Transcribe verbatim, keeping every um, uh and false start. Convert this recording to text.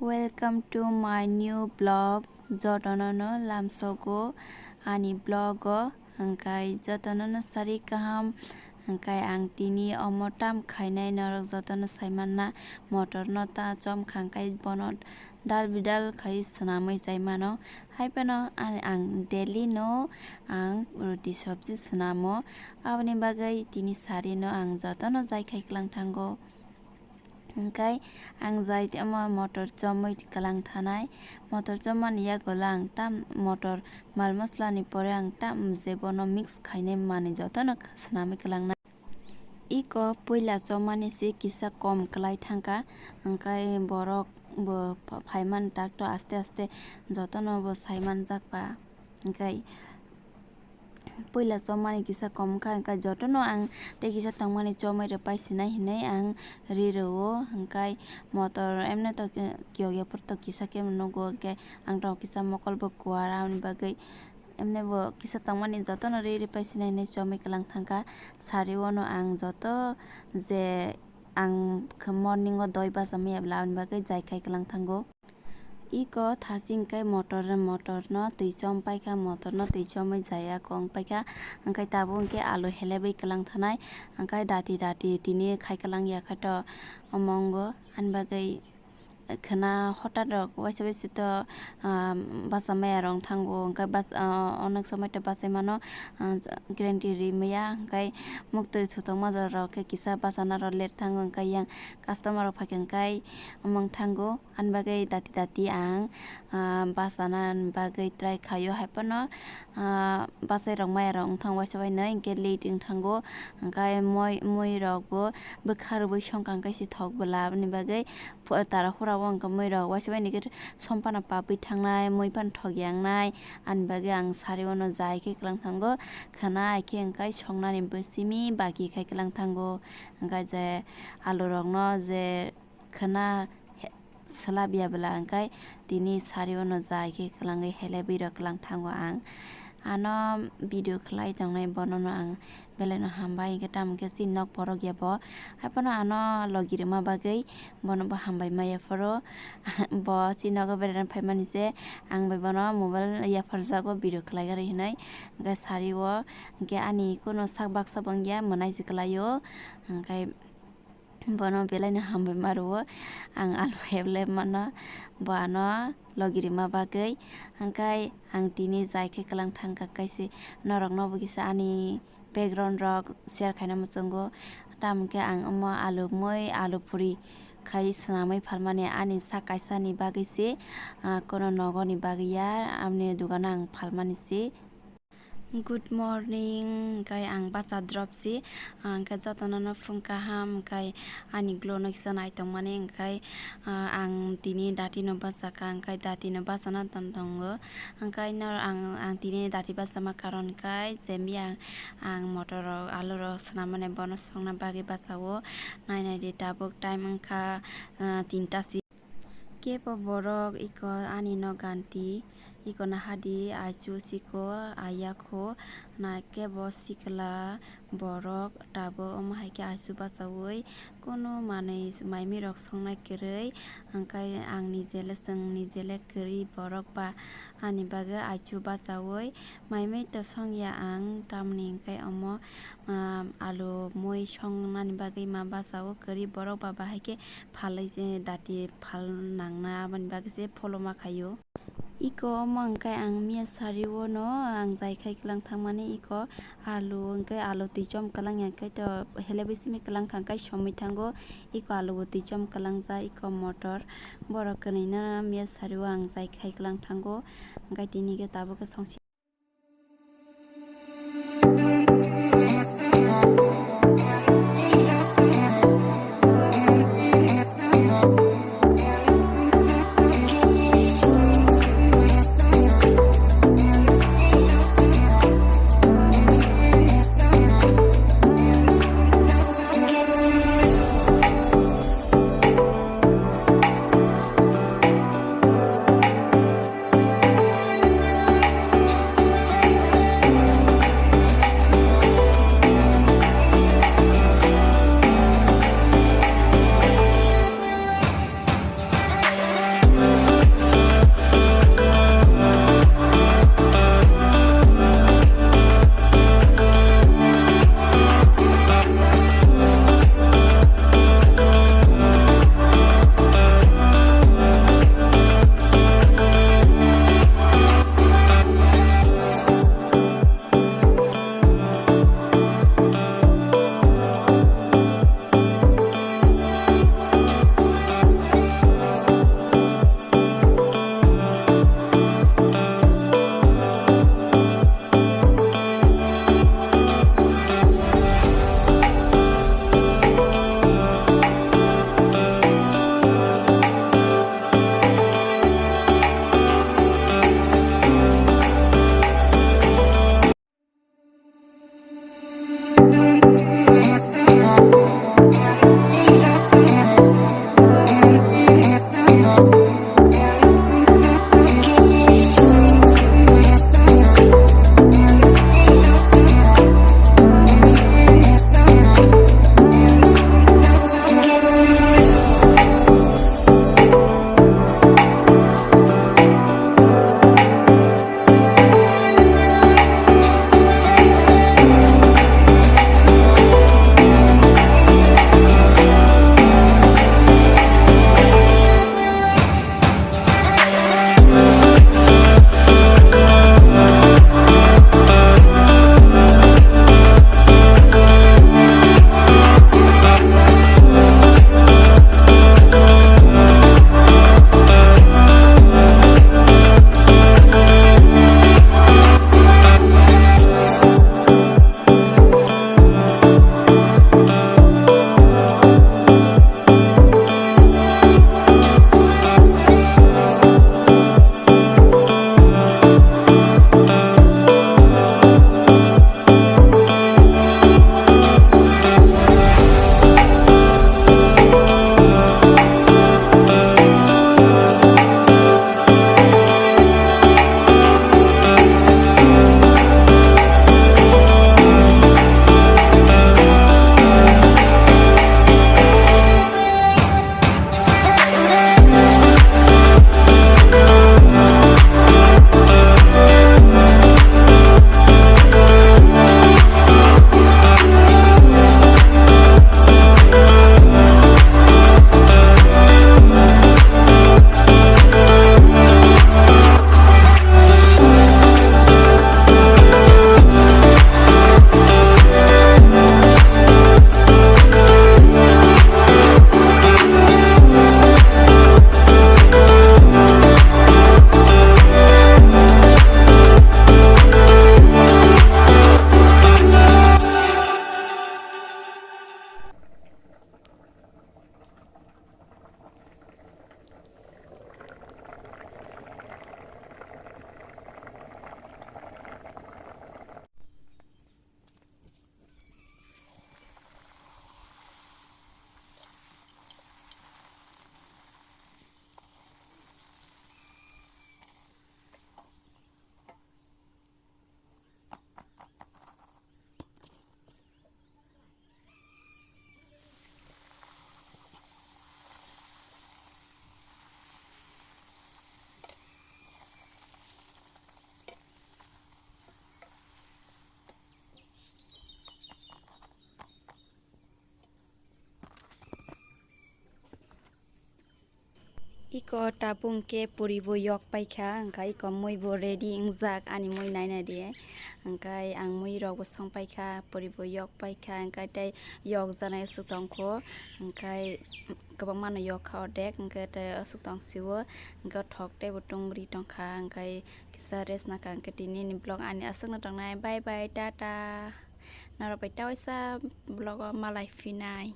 Welcome to my new vlog. Jotono no lamsogo ani vlog o, hwnkhe jotono no sari kaham. Hwnkhe ang tini omo tam khainai, norok jotono saimanna motor no ta chom kha, hwnkhe bono dal bidal khai swnamwi chai mano. Hai phano ani, ang daily no ang roti sabji swnamo, aboni bagwi tini sari no ang jotono jai khai kwlang thango. Hwnkhe ang jai tongma motor chomwi kwlang thanai. Motor chomani yagulo ang tam motor mal moslani pore ang tam je bono mix khainai manwi jotono swnamwi kwlangnai. Iko puila chomani se kisa kom kwlai thangkha, hwnkhe borok bo pha-, phaimani takto aste aste jotono bo saimanjakba. Hwnkhe puila chomani kisa kom wngkha, hwnkhe jotono ang tei kisa tongmani chomwi rwpai sinai hinwi ang ri rwo. Hwnkhe motor emne to kiyok yapor to kisa khe nugo, hwnkhe ang to kisa mokol bo kuar, aboni bagwi emne bo kisa tongmani jotono ri rwpai sinai hinwi chomwi kwlang thangkha. Sari o no ang joto je ang khe morning o doi bacha maya bwla, aboni bagwi jai khai kwlang thango. Iko thaching khe motor, motor no twi chom paikha, motor no twi chomwi jaya kong paikha, hwnkhe tabuk hwnkhe alu helebwi kwlang thanai, hwnkhe dati dati tini khai kwlang ya khe to omo wngo, ani bagwi khwna hotat rok waisa waisa to, ah, bacha maya rok thango, hwnkhe bas-, ah, onek somoi to bachai mano, ah, guarantee ri maya, hwnkhe muktwi thutokma rok khe kisa bachana rok ler thango, hwnkhe yang customer rok phaikha hwnkhe omo wng thango. Ani bagwi dati dati ang, ah, bachana bagwi try khaio, hai phano, ah, bachai rok maya rok wng thang waisa bai nai, hwnkhe late wng thango, hwnkhe moi, moi rok bo bwkha rwui songkha, hwnkhe si thok bwla, aboni bagwi phu-, tara hura o hwnkhe moi rok waisa bai nai khe som phano papwi thangnai, moi phano thok yangnai, ani bagwi ang sari o no jai khe kwlang thango, khwna hai khe hwnkhe songnani bo simi baki khai kwlang thango, hwnkhe je alu rok no je khwna he-, swlap ya bwla, hwnkhe tini sari o no jai khe kwlangwi helebwi rok kwlang thango ang. Ano video khlai tongnai bono no ang belai no hambai, hwnkhe tamo khe chini nok borok ya bo. Hai phano ano logi rwma bagwi bono bo hambai maya phoro. Bo chini nogo berai rwna phaimani se ang bai bono mobile yapharjago video khlai gari hinwi. Hwnkhe sari o hwnkhe ani kuno sak baksa bo wngya, mwnai se kwlai o. Hwnkhe bono belai no hambai ma rwo. Ang alpha heble mano, bo ano logi rima bagwi. Hwnkhe ang tini jai khe kwlang thangkha, kaisa norok no bo kisa ani background rok share khaina muchungo. Tamo khe ang omo alu mui, alu puri khai swnamwi phalmani ani sak kaisa ni bagwi se, ah, kono nogo ni bagwi ya, amni dogano ang phalmani se. Good morning, hwnkhe ang bacha drop si, ah, hwnkhe jotono no phung kaham, hwnkhe ani glow no kisa nai tongmani, hwnkhe, ah, ang tini dati no bachakha, hwnkhe dati no bachana tong tongo, hwnkhe nor ang, ang tini dati bachama karon khe je miyang ang motor rok, alu rok swnam mani bono songna bagwi bachao, nai nai di tabuk time wngkha, ah, tinta si. Kebo borok iko ani no ganti, iko nahadi aichu siko ayakho, na kebo sikla borok tabuk omo hai khe aichu bachaui kunu manwi maimui rok songnai kwrwi, hwnkhe ang nijele chwng nijele kwrwi borok ba ani bagwi aichu bachaui maimui to songya ang tamni hwnkhe omo, ah, alu mui songnani bagwi ma bachao kwrwi borok ba bahai khe phalwi je dati phal nangna aboni bagwi se pholoma khaio. Iko omo hwnkhe ang miya sari o no ang jai khai kwlang thangmani iko alu hwnkhe alu twi chom kwlang ya khe to hele bisimi kwlang kha hwnkhe somwi thango iko alu bo twi chom kwlang ja iko motor borok kwnwi no miya sari o ang jai khai kwlang thango hwnkhe tini khe tabuk khe songsi. Iko tabuk hwnkhe puri bo yok paikha, hwnkhe iko mui bo ready wngjak, ani mui naina di. Hwnkhe ang mui rok bo song paikha, puri bo yok paikha, hwnkhe tei yok janai aswk tongkho, hwnkhe kwbangma no yok kha ordek, hwnkhe tei aswk tong sio, hwnkhe thok tei bo tungri tongkha, hwnkhe kisa rest nakha, hwnkhe tini ni vlog ani aswk no tongnai, bye bye, tata. Norok bai ta waisa vlog o malai phinai.